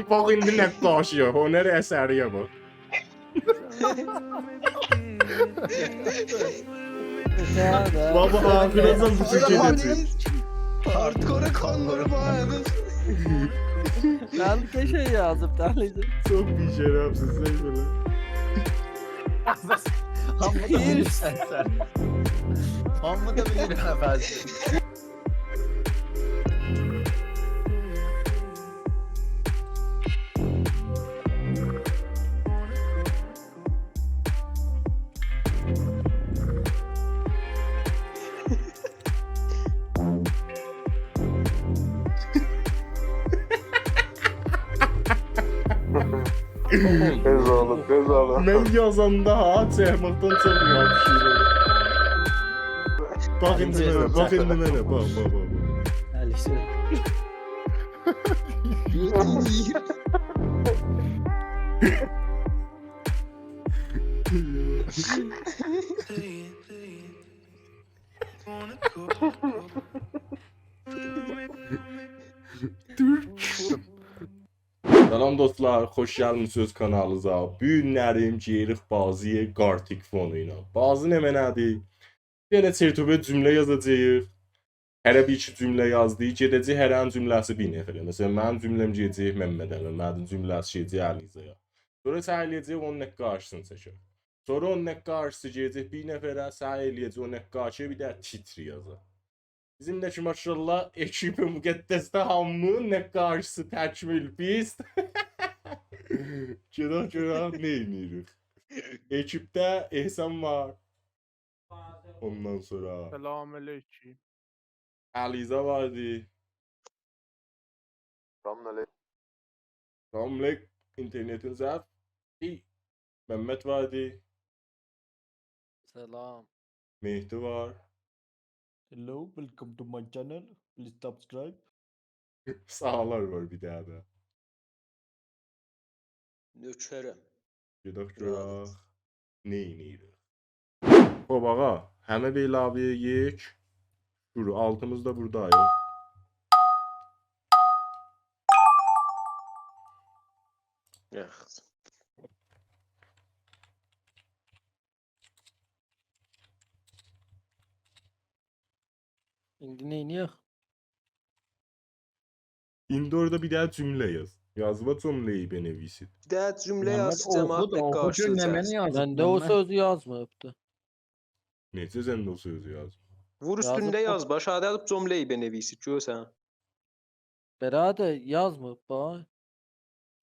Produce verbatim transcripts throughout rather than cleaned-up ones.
باخ، ایندی نقاشی‌یه، هنر اثری‌یه باخ. هه، ده. بابا، آخیره‌جن بو جور گئده‌جک. هاردکور کانگورو بو آیدی. من کی شئی یازیب، دلی‌دیر. چوخ بی‌شرفسیز، سن بئله. هامی دا بیلیر سن، سن. هامی دا بیلیر، افندیم. تئز اولون، تئز اولون. من یازاندا ها، چکمکدن چوخ یاپیشیر. باخ ایندی منه، باخ ایندی منه، باخ، باخ، باخ، باخ. علی، سن. سلام دوستلار، خوش گلمیسینیز کانالیمیزا. بو گونلری گئدیریک بازی گارتیک فونو ایله. بازی نمنه‌دیر؟ یئنه چرتوبه جمله یازاجاغیق. هره بیر ایکی جمله یازدیق، گئده‌جک هره‌نین جمله‌سی بیر نفره. مثلا، منیم جمله‌م گئده‌جک ممد علی، ممدین جمله‌سی گئده‌جک علیرضایا. سونرا سعی ائله‌یه‌جک اون دقیقه آشسین چکه. سونرا اون دقیقه آشسی گئده‌جک بیر نفره، سعی ائله‌یه‌جک اون دقیقه آشسی بیر ده تیتر یازا. بیزیم ده کی، ماشاءالله، اکیب مقدسده هامی نقاشی‌سی تکمیل بیست. گئدک گؤرک نه ائله‌ییریک. اکیبده احسان وار. اوندان سونرا سلام علیکم. علیرضا واردی. سلام علیکم. سلام علیکم. اینترنتین ضعیف. ای، ممد واردی. سلام. مهدی وار. Hello, welcome to my channel. Please subscribe. ساغلار وار بیر دنه ده. نؤکرم. گئدک گؤرک نه ائله‌ییریک. خب آقا، همه به علاوه یک. شروع، آلتیمیز دا بورداییق. یاخشی. ایندی نئینیه‌ک؟ ایندی اورادا بیر دنه جمله یاز. یازیلا جمله‌یی بنویسید. بیر دنه جمله یاز کی، جماعت دقت ائتسین. ممد، اوخو دا، اوخو گؤر نمنه یازیب. منده او سؤزو یازماییبدی. نئجه سنده او سؤزو یازماییب؟ وور اوستونده یازیب، آشاغیدا یازیب جمله‌یی بنویسید، گؤرسن. برادر، یازماییب، باخ.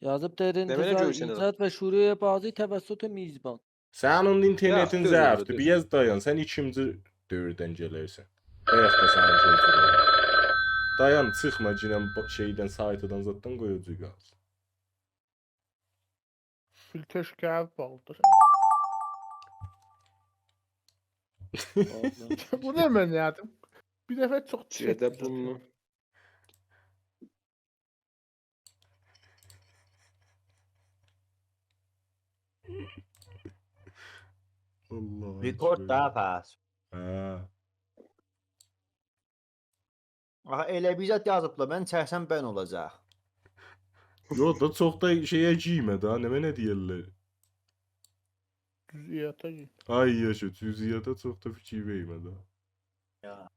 یازیب: «در انتظار ایجاد و شروع بازی توسط میزبان.» سنین اوندا اینترنتین ضعیفدیر. بیر آز دایان، سن ایکینجی دؤوردن گلرسن. بایاق دا سنین سؤزون. دایان، چیخما، گینن با-، شئیدن، سایتدان، زاددان، قوی او جور قالسین. فیلتر شکایت باغلیدیر. بو نه من یادیم؟ بیر دفعه چوخ چکدی. الله اکبر. رکورد دا، پس. هه. آخی ائله بیر زاد یازیبلار، من چکسم بن اولاجاق. یوخ دا، چوخ دا شئیه گیرمه ده، نمنه دئییرلر؟ جزئیاتا گیر. آی یاشا، جزئیاتا چوخ دا فیکیر وئرمه ده. یا.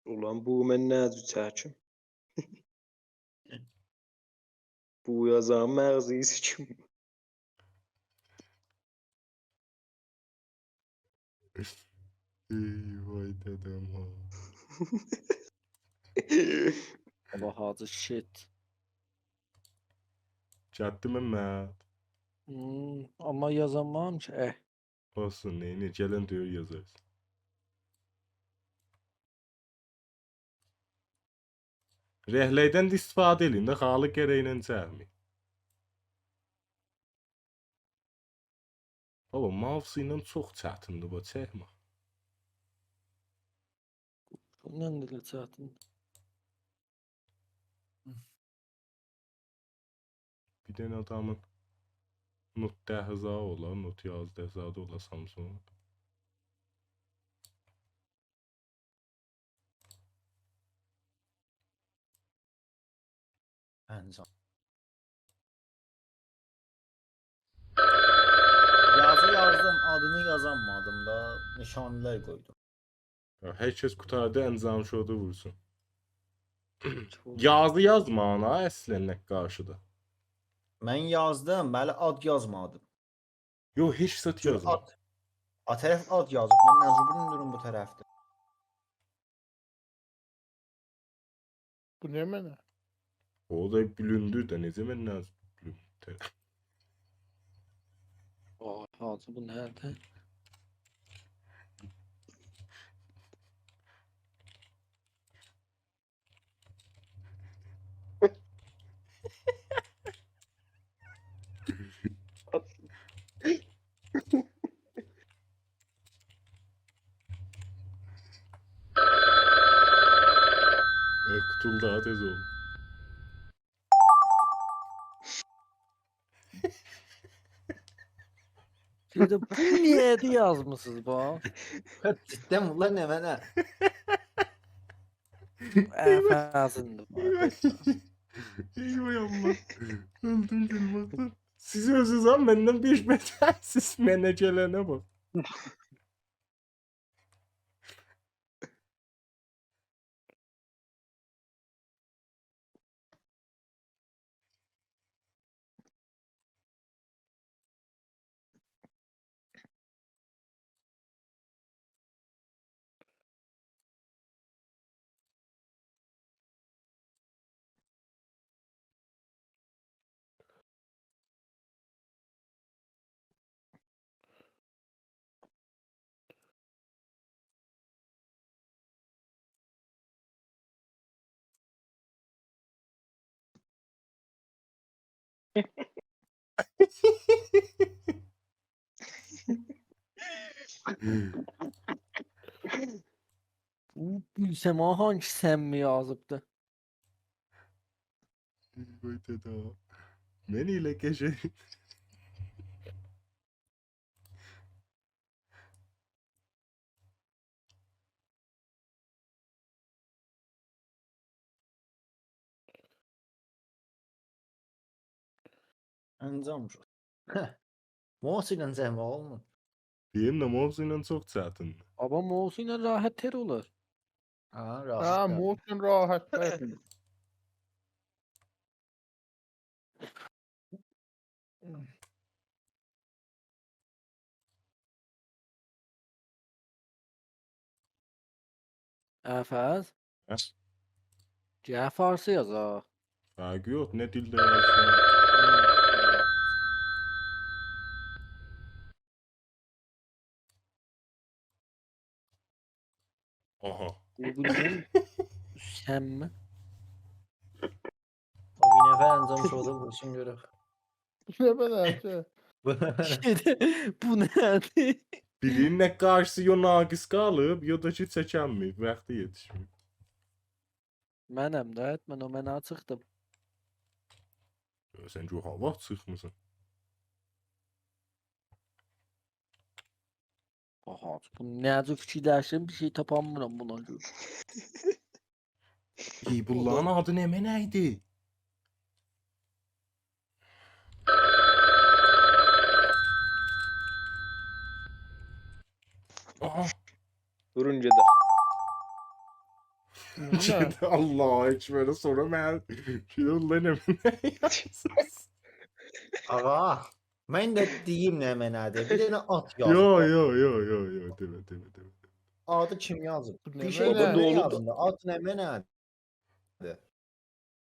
اولان، بو من نه جور چکیم؟ بو یازان مغزی سیکیم. ای وای دده‌م ها. بابا، حاجی شیت. گتدی ممد. هوم، آمما یازامام کی، اه. اولسون، نئینیر؟ گلن دؤور یازارسان. رنگلردن ده استفاده ائله‌یین ده، خالق گرک ائله چکمه‌یین. بابا، ماوس ایله چوخ چتیندیر بو چکمک. بونونلا دا ائله چتیندیر. بیر دنه آدامین نوت ده هزار اولا، نوت یازده هزار اولا سامسونگ. انجام. یازی یازدیم، آدینی یازانمادیم دا، نشانه‌لر قویدوم. یا، هر کس قوتاردی، انجام شودو وورسون. چوخ. یازی یازما آنا، اصلا نقاشیدا. من یازدیم، بلی، آد یازمادیم. یوخ، هئچ زاد چونکی یازما. آد، آ طرف آد یازیب، من مجبورام دوروم بو طرفده. بو نمنه؟ او دا بولوندو ده، نئجه من نه بیلیم؟ آه، حاجی، بو نه‌دیر؟ ائ، قوتول دا، تئز اول. بیر ده بو نییه‌دی یازمیسینیز، باخ؟ جداً، بونلار نمنه؟ افزیندیر، باخ. ای وای آللاه. اؤلدوم گولمکدن. سیز اؤزونوز ها مندن بیر بترسیز، منه گلنه باخ. بو گولسما هانسی سمّی یازیبدی؟ وای دده. من ائله قشنگ. انجام شد. محسنین جمع اولمور. دئییم ده، محسنین چوخ چتیندیر. آمما محسنین راحت‌تر اولار. ها، ها، راحت. محسن راحت‌تر. افز؟ هه؟ گل فارسی یاز ها. فرقی یوخ، نه دیلده یازسان. آها. بو، بو نه؟ سمّی؟ او بیر نفر انجام شودو، وورسون گؤرک. بو نه بئله کی؟ بو نه؟ بو نه‌دیر؟ بیرینین نقاشیسی یا ناقص قالیب، یا دا کی چکنمه‌ییب، واختی یئتیشمه‌ییب. منم ده، من او منه چیخدیم. یا سن کی، او هاوا چیخمیسان. آها، بو نه جور فیکیرلشدیم، بیر شئی تاپانمیرام بونا گؤره. ای، بونلارین آدی نمنه ایدی؟ آها. دورون گئدک. گئدک، الله اکبر، سونرا من، شئی، الله نه، نه یازسیز؟ آقا، من ده دئییم نمنه‌دیر. بیر دنه آت یازیب. یو، یو، یو، یو، یو، دئمه، دئمه، دئمه. آدی کیم یازیب؟ بو بیر شئی نمنه؟ دئمه، دولودور. یازین دا، آت نمنه‌دیر؟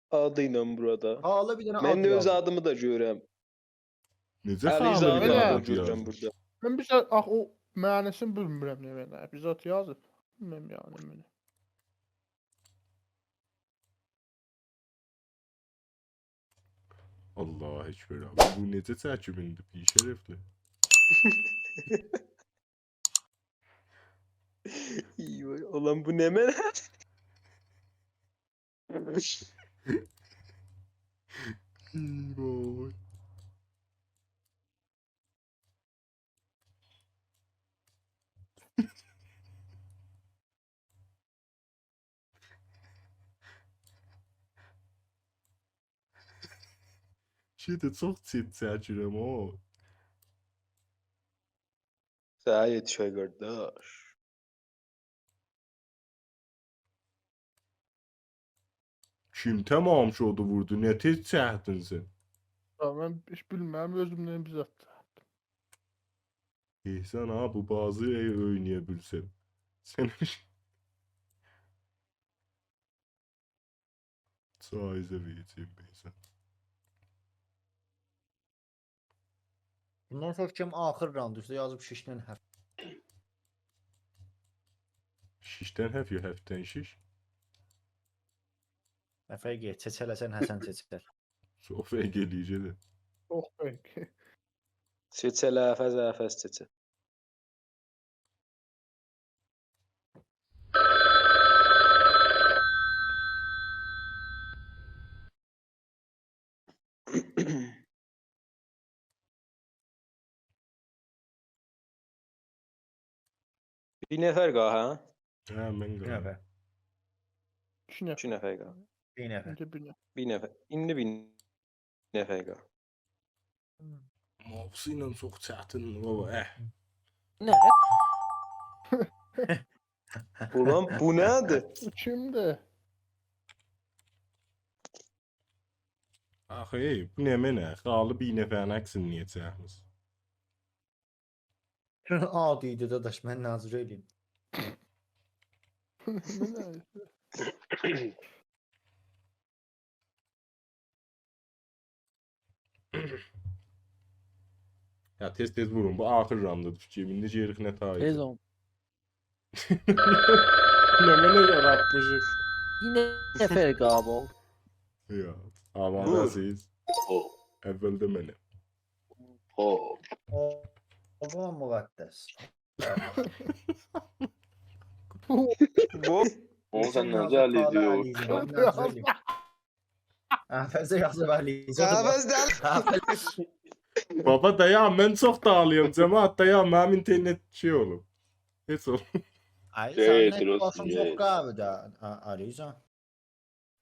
آدی ایله بورادا. حالا بیر دنه آد یازین. من ده اؤز آدیمی دا گؤرورم. نئجه علیرضا خانیم آبی بیر ده آد آدی گؤرورم یازمیش؟ بورادا. من بیر شئی، آخی او معنی‌سینی بیلمیرم نمنه. بیر زاد یازیب. بیلمیرم یعنی نمنه. الله اکبر آبی. بو نئجه چکیب ایندی، بی‌شرف‌دیر. ای وای، اولان بو نمنه؟ ای وای. بیر ده چوخ چت چکیرم او. سنه یئتیشر، قارداش. کیم تمام شدو ووردو؟ نه تئز چکدین سن؟ یا، من هئچ بیلمیرم، اؤزومدن بیر زاد چکدیم. احسان ها، بو بازی ای اوینایا بیلسن. سن جایزه وئره‌جه‌یم بیزه. بوندان سونرا کی آخیر راند اوسته یازیب شیشدن هفت. شیشدن هفت یا هفتدن شیش؟ نه فرق ائدیر؟ سئچ ائله‌سن، حسن سئچر. چوخ فرق ائله‌ییر ده. چوخ فرق. سئچ ائله، حفظ، حفظ سئچر. بیر نفر قالیر، هه؟ هه، من بیر قالیم. نفر. ایکی نفر. ایکی نفر قالیر. بیر نفر. ایندی بیر نفر. بیر نفر. ایندی بیر نفر قالیر. موسی ایله چوخ چتین، بابا، اه. نه؟ اولان، بو نه‌دیر؟ بو کیمدیر؟ آخی، بو نمنه؟ خالی بیر نفرین عکسینی نییه چکمیسین؟ آ، دئییردی، داداش، من نه جور ائله‌ییم؟ یا، تئز-تئز وورون. بو آخیر رانددیر، فیکریم. ایندی گئدیریک نتایجه. تئز اول. نمنه یاراتمیشیق؟ یئنه نفر قاباق. یا، آماده‌سیز؟ او. اول ده منم. او. او، بابا مقدس. بو، اونو سن نئجه حل ائدیرسن؟ علیزه، من نئجه ائله‌ییم؟ قهوه‌زه یازیب علیزه. قهوه‌زه. بابا، دایان، من چوخ داغیلیرام، جماعت، دایان، منیم اینترنت شئی اولوب. هئچ اولمور. آی، شئی، سنین ائتیر اولسون، باشین شئی. چوخ قهوه‌ده، آ-، علیزه.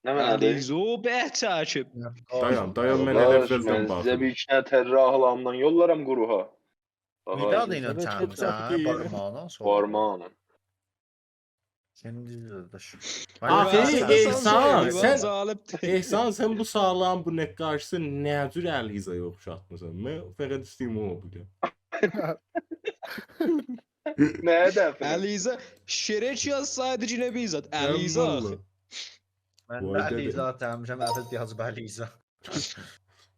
نمنه‌دیر؟ علیزه او بهچه آشیب. دایان، دایان، من ائله قارداش، اولدن من سیزه باخیم. بیر ایکی دنه طراحلاریمدان یوللارام گروها. آها. ویدا دا ایله چاغیرمیسان، هه؟ بارماغینان سونرا. بارماغینان. سن دوز داداش. آخی، احسان، سن، احسان، سن بو سوالین بو نقاشی‌سی نه جور علیزه‌یه اوخشاتمیسان؟ من فقط ایسته‌ییرم اونو بیلم. نه هدفینه؟ علیزه، شرک یازسایدی یئنه بیر زاد. علیزه آخی. من ده علیزه آتمیشام، عوض یازیب علیزه.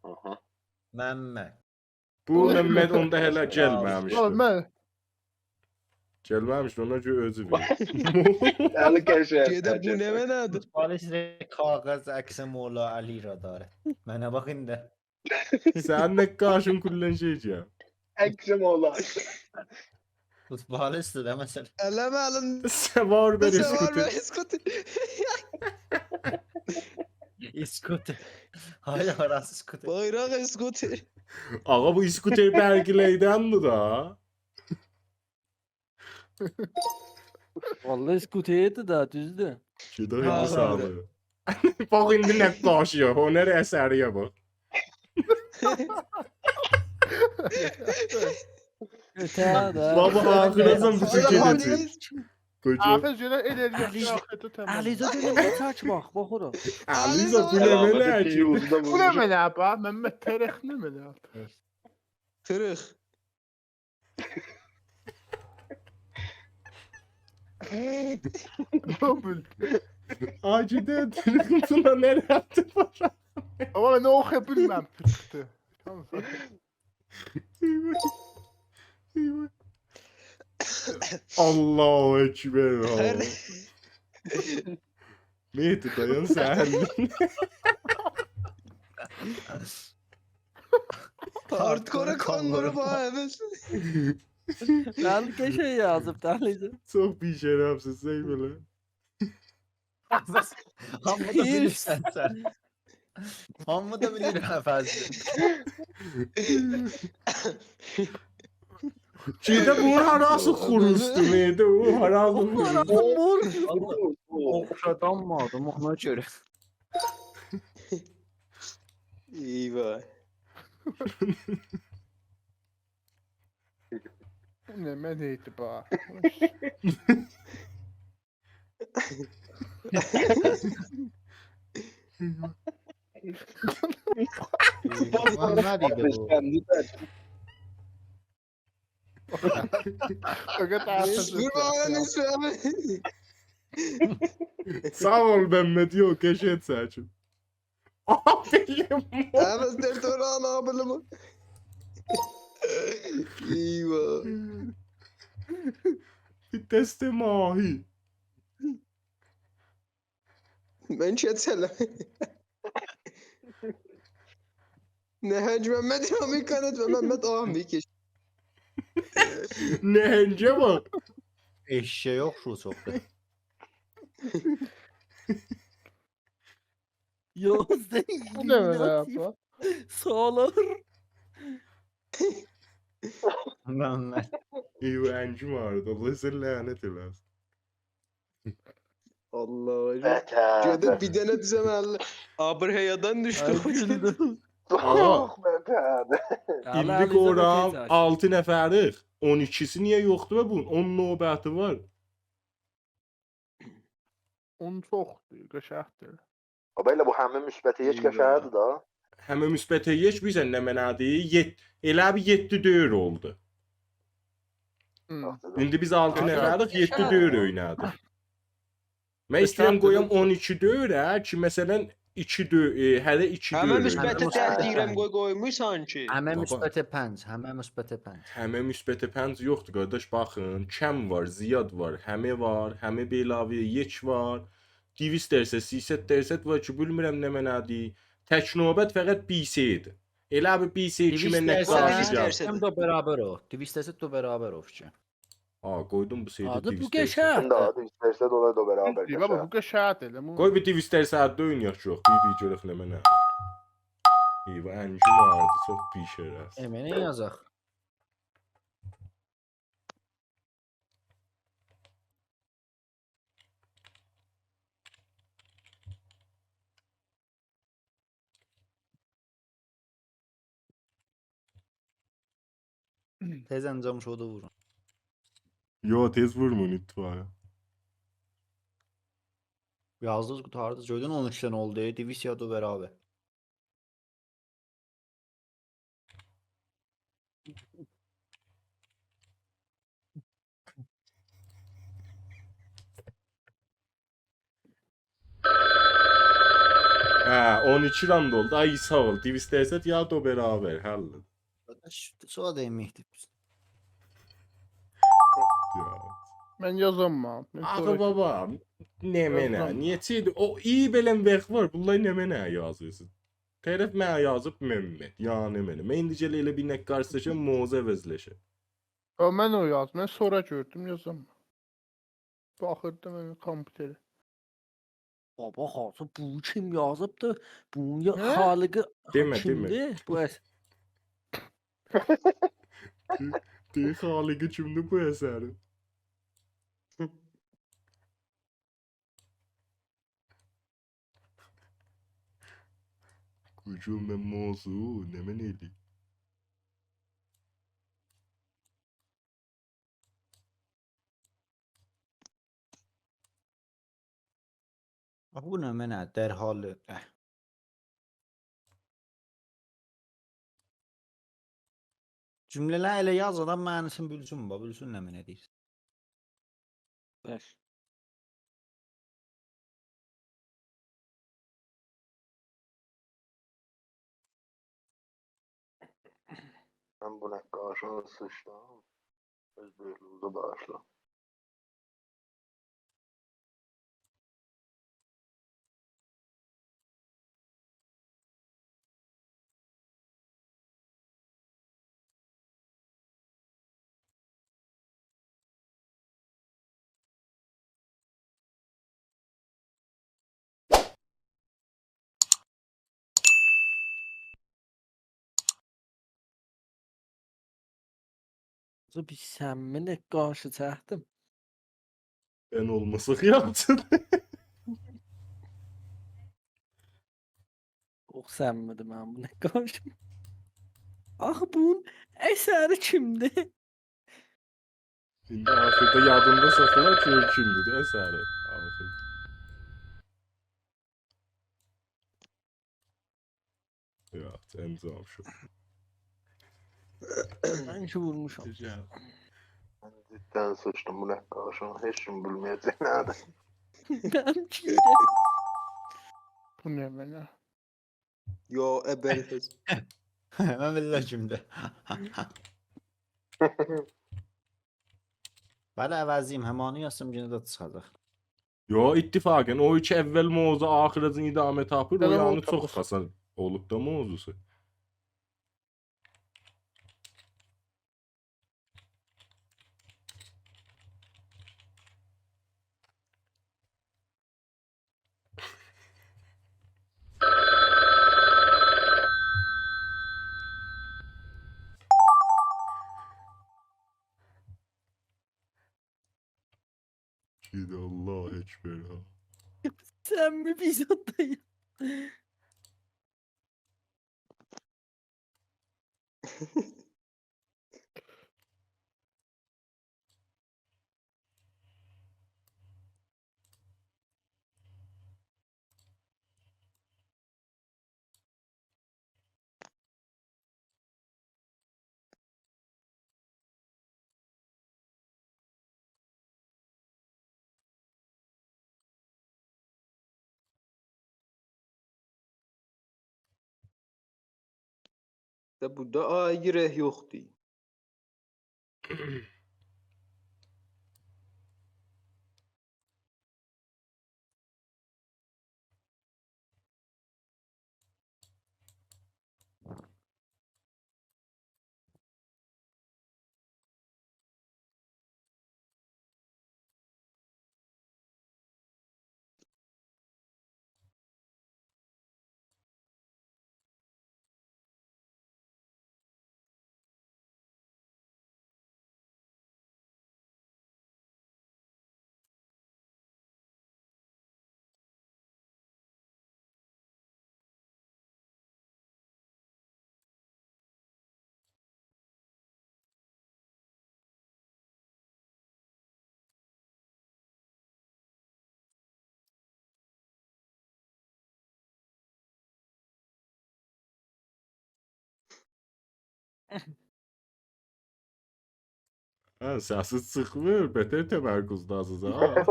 آها. ممد. بو ممد اوندا هله گلمه‌میشدی. اوغلوم، من گلمه‌میشدی، اونا گؤره اؤزو وئریر. علی قشنگ. گئده بو نمنه‌دیر؟ فوتبالیست کاغذ عکسم اولا علی را داره. منه باخ ایندی. سنین نقاشین کلاً شئی کی. عکسم اولا. فوتبالیستدیر ده، مثلاً. ائله‌مه الین. سوار بر اسکوتر. اسکوتر. اسکوتر. های، هاراسی اسکوتر؟ بایراق اسکوتر. آغا، بو اسکوتر برقی‌لیدن‌دیر دا. والله اسکوتردی ده، دوزدور. گئدک ایندی ساغلیغا. باخ، ایندی نقاشی‌یه، هنر اثری‌یه باخ. اؤته ده. بابا، آخیره‌جن بو فیکیر ائدیر. قوجا. آخیر گؤرک ائله‌ییر، علیزه، آخیردا تمام. علیزه دؤنوب نه چکمک، باخ اورا. علیزه، بو نه، نه کی؟ بو نه، نه، باخ، ممد، ترخ نه، نه؟ ترخ. نه بیلدی؟ آجی ده ترخین نه ربطی وار؟ آمما من اوخویا بیلمیرم، ترخدی. تامام. الله اکبر، ها. هر مهدی، دایان، سن. هاردکور کانگورو با عوض. من قشنگ یازیب، دلی‌دیر. چوخ بی‌شرفسیز، شئی بئله. هامی دا بیلیر سن، سن. هامی دا بیلیر، افندی. گئده بونون هاراسی خروسدو، نئیدی او؟ هاراسی خروسدو؟ اوخشادانمادیم، اونا گؤره. ای وای. نمنه ایدی باخ؟ اولان نه ایدی بو؟ او قدر قوربان آساسیز. اولسون. ساغ اول، ممد، یوخ، قشنگ ساکین. آبی، عوض دکتر آن آبیلیمی؟ ایوا. بیر دسته ماهی. من کئچه‌لم. نهنگ ممد، آمریکانت و ممد آه میکش. نهنگه باخ. ائششه‌یه اوخشور چوخ دا. یازده بو نه بئله ایللومیناتی آبا؟ سالار. ممد. ایو، انگی وارد. الله سنی لعنت ائله‌سین. الله. بتر. گده بیر دنه دوزه من آبرهیادان دوشدو. آی گولدوم. آقا، چوخ بتر. حالا ایندی علیزاده قورام تئز آشدی. آلتی نفریک. اون ایکیسی نییه یوخدور بونون؟ اون نوبتی وار. اون چوخدور، قشنگدیر. او بئله بو همه مثبت یک ایوا. قشنگدیر دا. همه مثبت یک، بیلیرسن نمنه‌دیر؟ یئت، ائله بیر یئددی دؤور اولدو. هی. ایندی بیز آلتی آقا، نفریک، یئددی قشنگ. دؤور اوینادی. من قشنگ ایسته‌ییرم قویام دئدین. اون ایکی دؤور، هه کی، مثلا، ایکی دؤ-، ائ، هره ایکی همه دؤور مثبت اوینادی. مثبت ده دئییرم، پنج. قوی قویموسان کی. همه بابا. مثبت پنج، همه مثبت پنج. همه مثبت پنج یوخدور، قارداش، باخین. کم وار، زیاد وار، همه وار، همه به علاوه یک وار. دویست درصد، سیصد درصد وار کی، بیلمیرم نمنه‌دیر. تک نوبت فقط بی سه ایدی. ائله بیر بی سه کیمی دویست درصد، نقاشی دویست گلدی. درصد. هم ده برابر او. دویست درصد ده برابر او کی. آ، قویدوم بو سئیده آدی بو دویست درصد. قشنگ. ایندی آدی ایسته‌ییرسه ده اولار دا برابر بابا، بو قشنگ. قشنگدیر ائله بو. قوی بیر دویست درصد ده اوینایاق، یوخ، بیر، بیر گؤرک نمنه. ایوا، انگی واردی، چوخ پیشه‌رس. نمنه یازاق؟ تئز انجام شودو وورون. یو، تئز وورمون اتفاقا. یازدینیز، قوتاردینیز. گؤردون اون اوچ دنه اولدو، ائ، دویست یا دا برابر. هه، اون ایکی راند اولدو. آی، ساغ اول. دویست درصد یا دو برابر. حل. قارداش، سونرا دئیمه‌ییبدیر. یا. من یازامام. من آخی سونرا بابا، نمنه، یازامام. نییه چیدی؟ او ای بئله وخ وار، بونلار نمنه یازیرسین؟ طرف منه یازیب ممد، یا نمنه. من ایندی گل ائله بیر نقاش چکم، موضوع عوضلشه. او، من او یاز، من سونرا گؤردوم، یازامام. باخیردیم من کامپیوتره. بابا، حاجی، بو کیم یازیبدی؟ بونون یا هه؟ خالقی دئمه، دئمه. کیمدیر؟ بو اس- دئییر، خالقی کیمدیر بو اثرین؟ قویون، من موضوع نمنه ائله‌ییم؟ آخی بو نمنه، در حال، اه. جمله‌لری ائله یاز، آدام معنی‌سینی بیلسین، باخ، بیلسین نمنه دئییر. بس. من بو نقاشی سیچدیم. اؤز بؤیوکلویونوزو باغیشلایین. بیر سمّی نقاشی چکدیم. بن اولماساق یاخشیدیر. چوخ سمّی‌دیر منیم بو نقاشیم. آخی بونون اثری کیمدیر؟ ایندی آخیردا یادیندا ساخلا کی، او کیمدیر، اثری. آخیر. یوخ، انجام شو. من کی وورموشام. گؤزل. من جداً سیچدیم بو نقاشین، هئچ کیم بیلمه‌یه‌جک نه‌دیر. منیم کی ده. بو نه منه؟ یا ابوالفضل. من بیللم کیمدیر. بلی، عوضیم، همانی یازسام یئنه ده چیخاجاق. یو، اتفاقاً او کی اول موضوع آخیراجان ادامه تاپیر، او سن یعنی اونو چوخ تاپیرسان. خاصا اولوب دا موضوعسو. گئت الله اکبر ها. سن بیر بیزاتدان. ده بورادا آی گیرک یوخدور. هه، سسی چیخمیر، بتر تمرکزده‌سیز ها.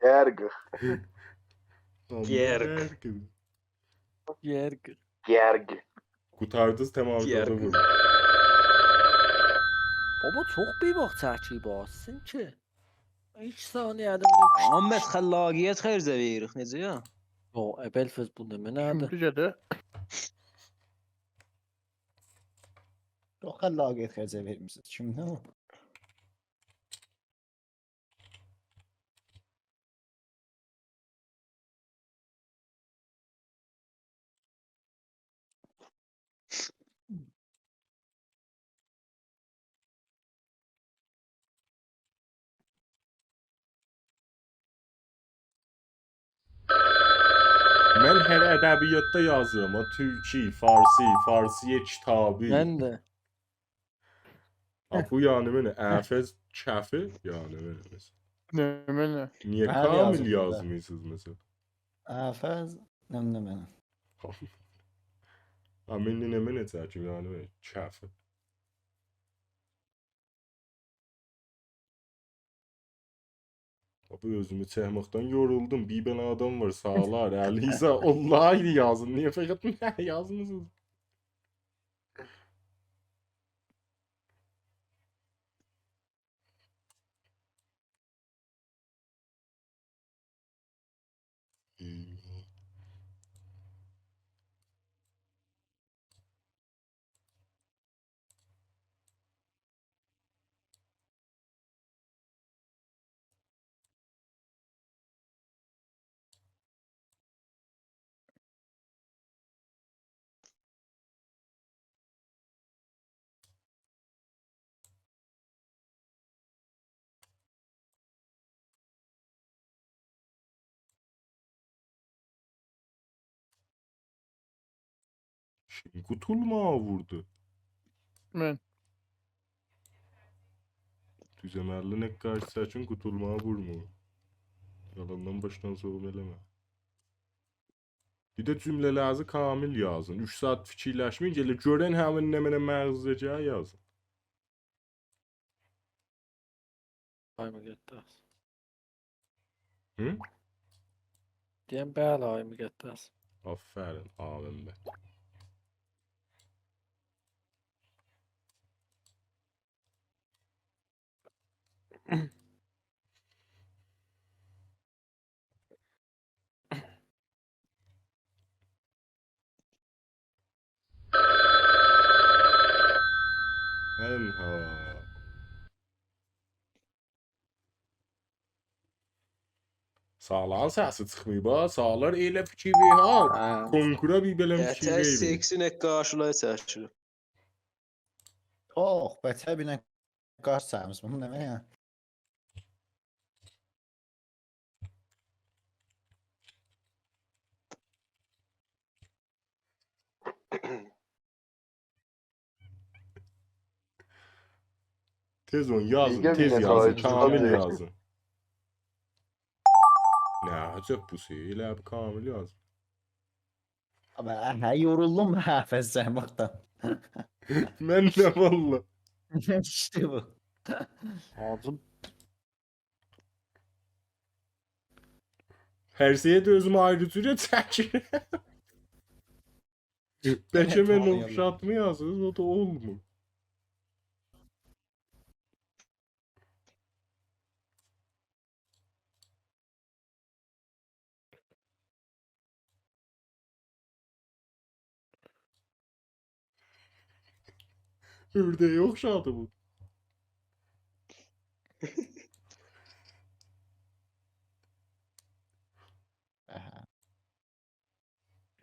گرگ. آمما گرگ. گرگ. گرگ. گرگ. قوتاردینیز، تمرکزی گرگ. وورون. بابا، چوخ بی‌واخت چکیب آسسین کی. هئچ ثانیه ادیم یوخ. آمما بیز خلاقیت خرجه وئریریک، نئجه یا؟ یو، ابوالفضل، بو نمنه‌دیر؟ دوزه‌دیر. یوخ، خلاقیت خرجه وئرمیرسینیز. کیمدیر او؟ من هر ادبیاتدا یازیرام، او تورکی، فارسی، فارسی کیتابی. من ده. ها، بو یعنی منه، افز کفی، یعنی منه مثلا. نمنه؟ نییه هر کامل یازیب بورادا. یازمیرسینیز مثلا؟ افز، نمنه منه. ها، من ده نمنه چکیم، یعنی منه، کفی. بابا، اؤزومو چکمکدن یورولدوم. بیر دنه آدام وار، ساغلار، علیزا، والله یازین. نییه فقط منه یازمیسینیز؟ کیم قوتولماغا ووردو؟ من. دوز عمللی نقاش سکین قوتولماغا وورمور. یالاندان باشدان سوغوم ائله‌مه. بیر ده جمله‌لرینیزی کامل یازین. اوچ ساعت فیکیرلشمه‌یین، ائله گؤرن همین نمنه مغزینیزه گلیر یازین. آی مقدس. هی؟ دئیم بلی، آی مقدس. آفرین، آمین به. انها. ساغلارین سسی چیخماییب ها. ساغلار ائله فیکیر وئریر ها. هه. کنکورا بیر بئله فیکیر قطر وئرمیر. سکسی نقاشلار چکیلیر. اوه، بتر بیر نقاش چکمیش. بونون نمنه یعنی؟ تئز اولون، یازین، دیگر تئز بیر یازین، نقاش کامل چکیلیر. یازین. نه عجب بو شئی، ائله بیر کامل یاز. آبی، هه، یورولدوم من حافظ سیماقدان. من ده والله. ایشته بو. حاجیم. هر شئیه ده اؤزوم آیری جوره چکیرم. بلکه من تامام. اوخشاتما یازیرسینیز، او دا اولمور. اؤرده‌یه اوخشادی بو. اها.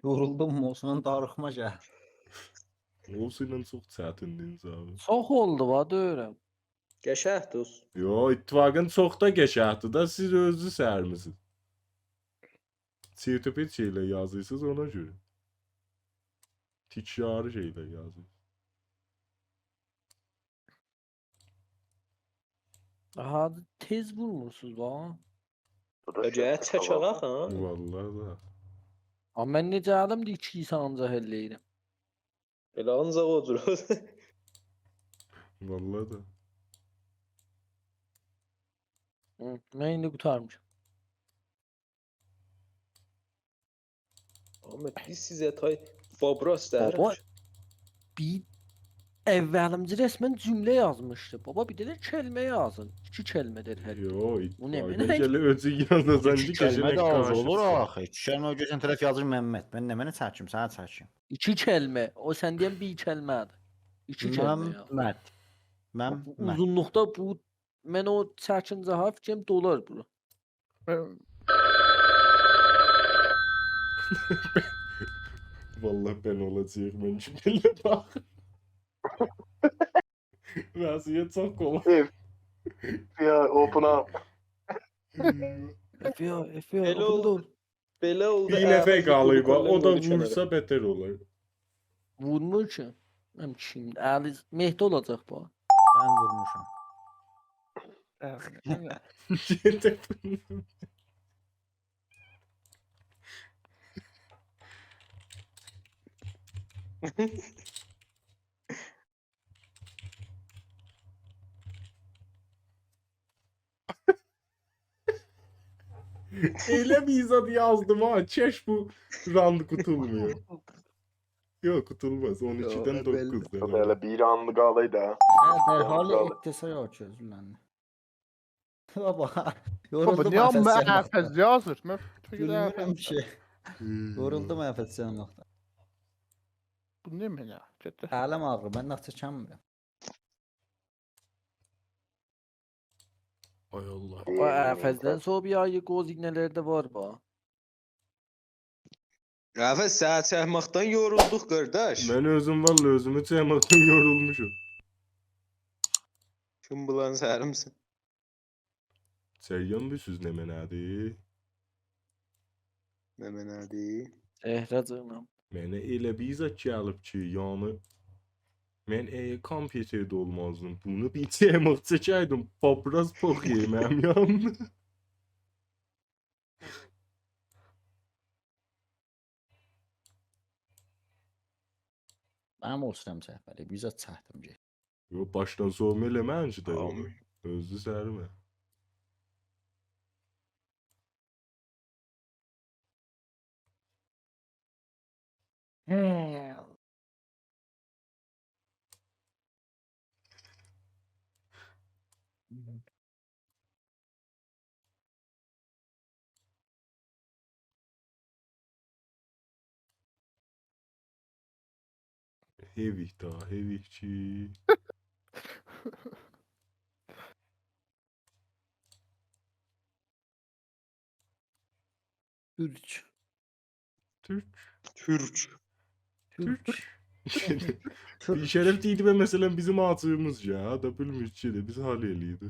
یورولدوم، موسونون داریخما گل. موسو ایله چوخ چتیندینیز آبی. چوخ اولدو وا، دؤیورم. قشنگ دوست. یو، اتفاقا چوخ دا قشنگدیر دا، سیز اؤزونوز سرمیسینیز. چیرتیپیت شئیلر یازیرسینیز اونا گؤره. تکراری شئیلر یازیرسینیز. آها، تئز وورمورسونوز وا. اگر چک آلاق ها. والله دا. آمما من نئجه آدام دئییر کی، ایسا آنجاق ائله‌ییرم. ائله آنجاق او جور. والله دا. هی، من ایندی قوتارمیشام. آمما بیز سیزه تای بابراس دئییریک. بابا، بیر اوّلیمجی رسما جمله یازمیشدی. بابا، بیر دنه کلمه یازین. ایکی کلمه‌دیر هر. یو، بو نه اتفاقا منه؟ گله اؤزون یازاسان کی، ایکی کلمه قشنگ ده آز قارشیسین. اولور آخی. ایکی کلمه گؤرسن طرف یازیر ممد. من نمنه چکیم، سنه چکیم. ایکی کلمه. او سن دئین بیر کلمه‌دیر. ایکی کلمه یاز. ممد. من، بو من. اوزونلوقدا بو، من او چکینجه ها فیکریم دولار بورا. من والله بن اولاجاغیق من کی، بئله باخ. وضعیت چوخ قولاق. F B I open up. F B I، F B I، بئله اوپن اولدو. دور. بئله اولدو. بیر نفر احمد قالیب، قوتولدو، او دا قویدو کنارا. وورسا بتر اولار. وورمور کی. من کیم؟ علی مهدی اولاجاق بو. من وورموشام. F B I. ائله بیر زاد یازدیم ها، کش بو راند قوتولمویا. یوخ، قوتولماز. اون ایکیدن یوخ، بللی. دوققوز Yox, دنه. ائله بیر آنلی قالی دا. هه، در حال قالی. اقتصاد یوخ، اؤزوندن. بابا، بابا، یورولدوم نییه حافظ من سیماقدان. حافظ یازیر؟ من فیکیر بیلمیرم ائدیرم. کی. یورولدوم حافظ سیماقدان. بو نییه منه؟ گئتدی. الیم آغریر، من ناخ چکمیرم. آی الله. او حافظدن سونرا بیر آیری گزینه‌لر ده وار با. رفیق، سنی چکمکدن یورولدوق، قارداش. من اؤزوم والله اؤزومو چکمکدن یورولموشام. کیم بولان سریمسین؟ جریان بیلسیز نمنه‌دیر؟ نمنه‌دیر؟ احراج اولونام. منه ائله بیر زاد گلیب کی، یعنی، من اگر کامپیوترده اولمازدیم، بونو بیر چهماق چکه‌یدیم، پاپراز پوخ یئیمم، یعنی. منیم اولسون جعفری، بیر زاد چکدیم کی. یوخ، باشدان سووما ائله‌مه‌یین کی ده. آمین. اؤزو سریمه. هه. هئویک دا، هئویک کی. تورک. تورک. تورک. تورک. تورک. بی‌شرف دئییردی و مثلا بیزیم آجیغیمیز یا، دا بیلمیر کی ده، بیز حال ائله‌ییردی.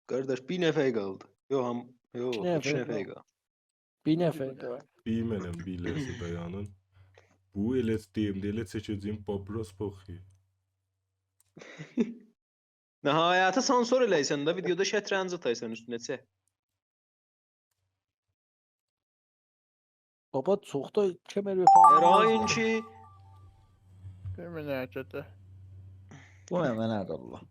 قارداش، بیر نفر قالدی. یوخ، هم، یوخ، بیر نفر اوچ نفر قالدی. قالدی. بیر نفر قالدی. بیر منم، بیر لحظه دایانین. بو ائله دئییم ده، ائله چکه‌جه‌ییم، پاپراز پوخ یئییم. نهایتی سانسور ائله‌یسن ده، ویدیودا شطرنج آتایسان اوستونه، چه؟ بابا، چوخ دا کمر و پا... ارائین کی. دئمه نه گده. بو نه، منه ده الله.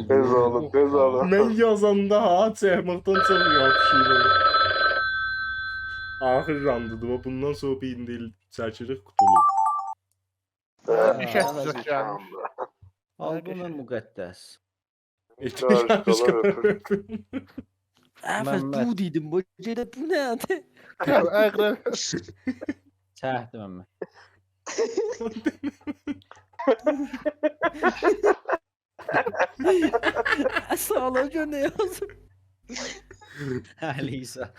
تئز اولون، تئز اولون. من یازاندا ها، چکمکدن چوخ یاپیشیر. آخیر راندیدیر، باخ، بوندان سونرا بیر ایندی چکیریک، قوتولور. هه، هه، ایش ائتمیشیک هه، یعنی. آلبوم مقدس. چاغیرسالار اؤپور. اول ممد. بو دئدیم، بو گئده بو نه‌دیر؟ عقرب. چکدی ممد. ساغ اول، گؤر نه یازیب. علیزا.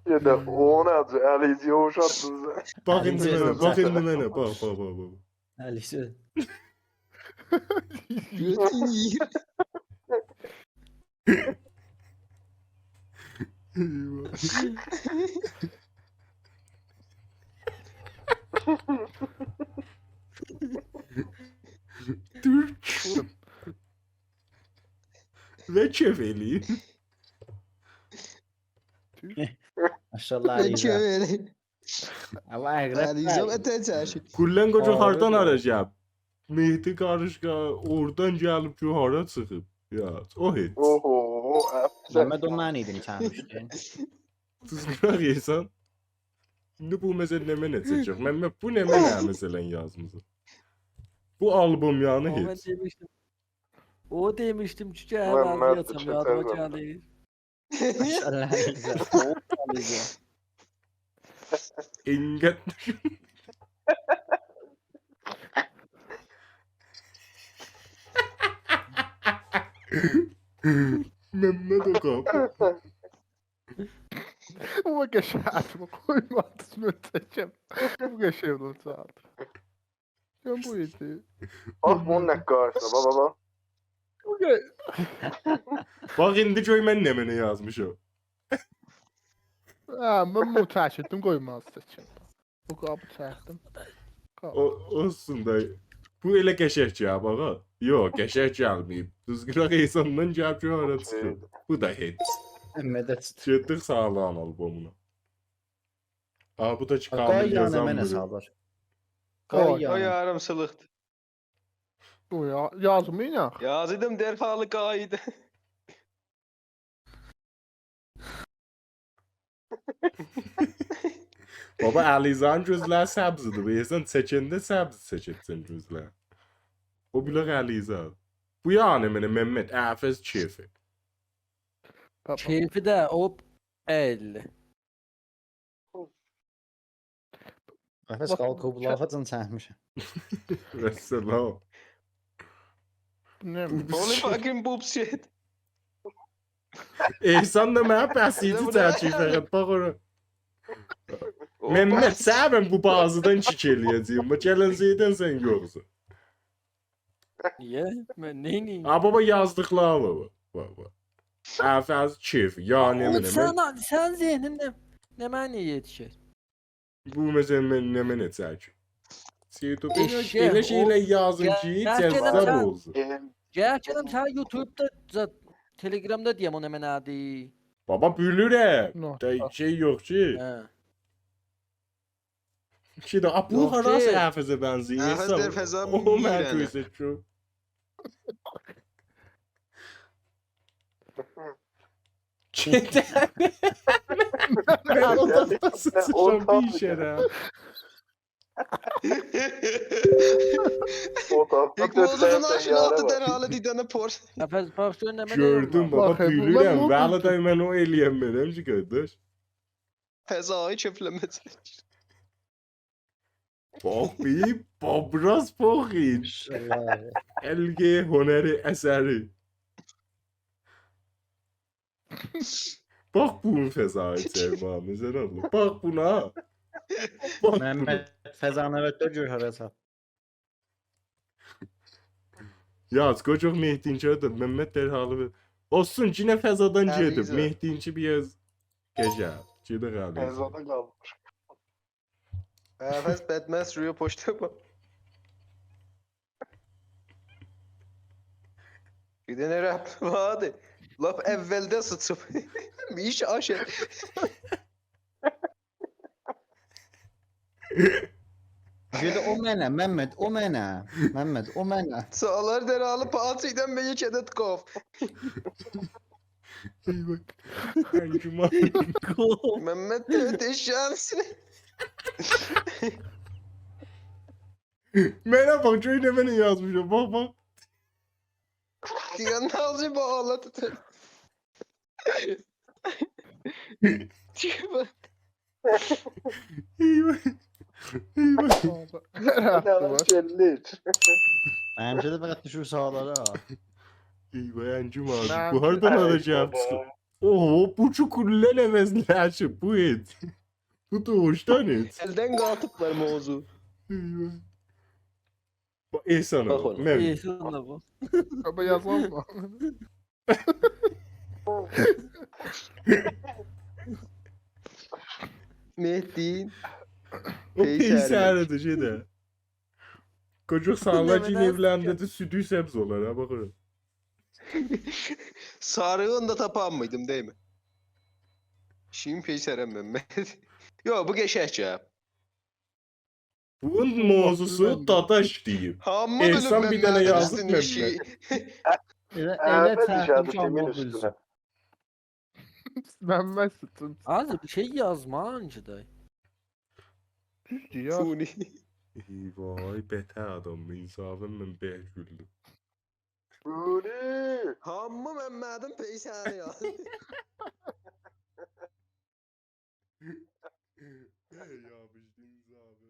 گئده، او نه‌دیر؟ علیزا، یوخشاتدین سن. باخ ایندی علیزا منه، باخ ایندی چکدی. منه، باخ، باخ، باخ، باخ. علیزا. گؤتون یئییر. ائیواه. تورک. و کئف ائله‌ییر. ماشاءالله، من علیزا. کئف ائله‌ییر. الله عقرب علیزا بی. و تک چکیر. کلاً قوجا آره، هاردان بو. هارا گلیب؟ مهدی قاریشقا اورادان گلیب کی، هارا چیخیب؟ یا، او هئچ. اوهو، افسر. ممد، او من ایدیم، چکمیشدین. دوزگون یئییرسن. ایندی بو مثلا نمنه چکک؟ ممد، بو نمنه مثلا یازمیسان؟ بو آلبوم یعنی آمما من هئچ. دئمیشدیم. او دئمیشدیم کی، گل، ممد، راضی‌یام، چکر یادیما ممد. گلیر. ماشاءالله، علیزا. اینقدر. ممد او قاپی. بو قشنگ آدیمی قویمادینیز، من چکم. بو قشنگ اولاجاقدی. سن بو ایدی. باخ، بونون نقاشی‌سینه، باخ، باخ، باخ. بو قه- باخ، ایندی گؤر من نمنه یازمیشام. هه، من متأکدم، قویماز چکم. بو قاپی چکدیم. قاپی. او، اولسون دا. بو ائله قشنگ کی، ها، باخ، ها. یوخ، قشنگ گلمه‌ییب. دوزگون یئییرسن، من گلیب کی، هارا چیخیر. اوکئی. بو دا هئچ. ممد. گئتدیک ساغلام آلبومونا. آ، بو دا کی، قای کامل یانه یازان منه بودور. سالار. قای او یانه. یاریمچیلیقدیر. او یا-، یازمایین آخی. یازیدیم، درحالی قاییدی. بابا، علیزانین گؤزلری سبزدیر. بو انسان چکنده سبز چکه‌جکسن گؤزلری. او بیلک علیزا. بو یعنی منه ممد، افز کئفی. بابا. کئفی ده او ال. نفس آلکوبلافاجان چکمیشم. والسلام. نه؟ Only fucking boob shit. احسان دا منه بسیجی بو دا چکیر فقط، باخ اورا. ممد، سنه من بو بازیدان کیک ائله‌یه‌جه‌یم. باخ، گلن زیدن سن یوخسون. نییه؟ من نئینیم؟ آ، بابا، یازدیقلار بابا. باخ، باخ. افز کئفی، یعنی او منه. من سن، سن ذهنین نه، نمنه یئتیشیر؟ بو مثلا من نمنه چکیم؟ سیتو، بئله، ائششک، بئله او شئیلر یازین گل-، کی، گل، گل، جذاب سن اولسون. Em, گرک ائلم سن یوتیوبدا زاد-، تلگرامدا دئیم او نمنه‌دیر. بابا، بیلیرم. نه؟ دا شئی یوخ کی. هه. شئی ده، آ، بو یوخ هاراسی کی. افزه بنزه‌ییر؟ افز حساب. در فضا او، من می‌رنه. تویسه کی. من اوتاقدا سیچیشام بیر شئره. Otaqda dörd dənə təyyarə var. Dəxi باخ گؤر نمنه گؤردوم، بابا، بیلیرم. ولی دای من او ائلیه‌نمه‌رم کی، قارداش. فضایی کئفله‌مه‌جک. باخ، بیر بابراز پوخین. القه هنری اثری. باخ بونون فضایی چکمه‌یینه، زن الله. باخ بونا. باخ بونا. ممد، فضا نود دؤرد گؤر هاراسا. یاز، قوجوق مهدینکی ده، ممد در حالی بیر. اولسون، یئنه فضادان گئدیب. مهدینکی بیر آز گئجه. گئدک علی. فضادا قالمیش. افز بدمست روی پشت با. بیر دنه رپ واردی. لاپ اولده سیچیب. بیر ایش آش ائت. گئده او منه، ممد، او منه. ممد، او منه. سالار در حالی پاچیدن به یک عدد قاف. ای وای. انجمن. ممد ده دئشنسینه. منه باخ، گؤر نمنه یازمیشام. باخ، باخ. دئین نازی باغلا توتور. ای وای. ای وای. بابا، نه ربطی وار؟ منیمکی ده فقط دوشور ساغلارا. ای وای، انجمن. منیم بو هاردان کی- آرا گلیب چیخیر؟ اوهو، بو کی کلاً عوض نشی، بو ائت. بو دوغوشدان ائت. الدن قالخیبلار موضوع. ای وای. باخ، احسان باخ آغا، اونا. من احسان دا بو. بابا، یازالما. مهدی. او پیسری. پیسری‌دیر، شئی ده. قوجوق ساغلار کی، نمنه ائولنده ده سودو سبز اولار، ها، باخ اورا. ساریغین دا تاپانمیردیم، دئییل می؟ شین پیسرم من. یوخ، بو قشنگ یا. بونون موضوعسو داداش دئییب. هامی احسان بیلیر بیر دنه ممدین یازیب اوستون ایشی. ائله، ائله اول چرخین ایجادی کی، هامی سیمین بیلسین. اوستونه. ممد سیچین. آزی بیر شئی یازما انجی دای. دوزدور یا. فونی. ای وای، بتر آدامدی، انصافاً من بهت گولدوم. بونی. هامی ممدین پیسری یا. ای، یاپیشدی انصافاً.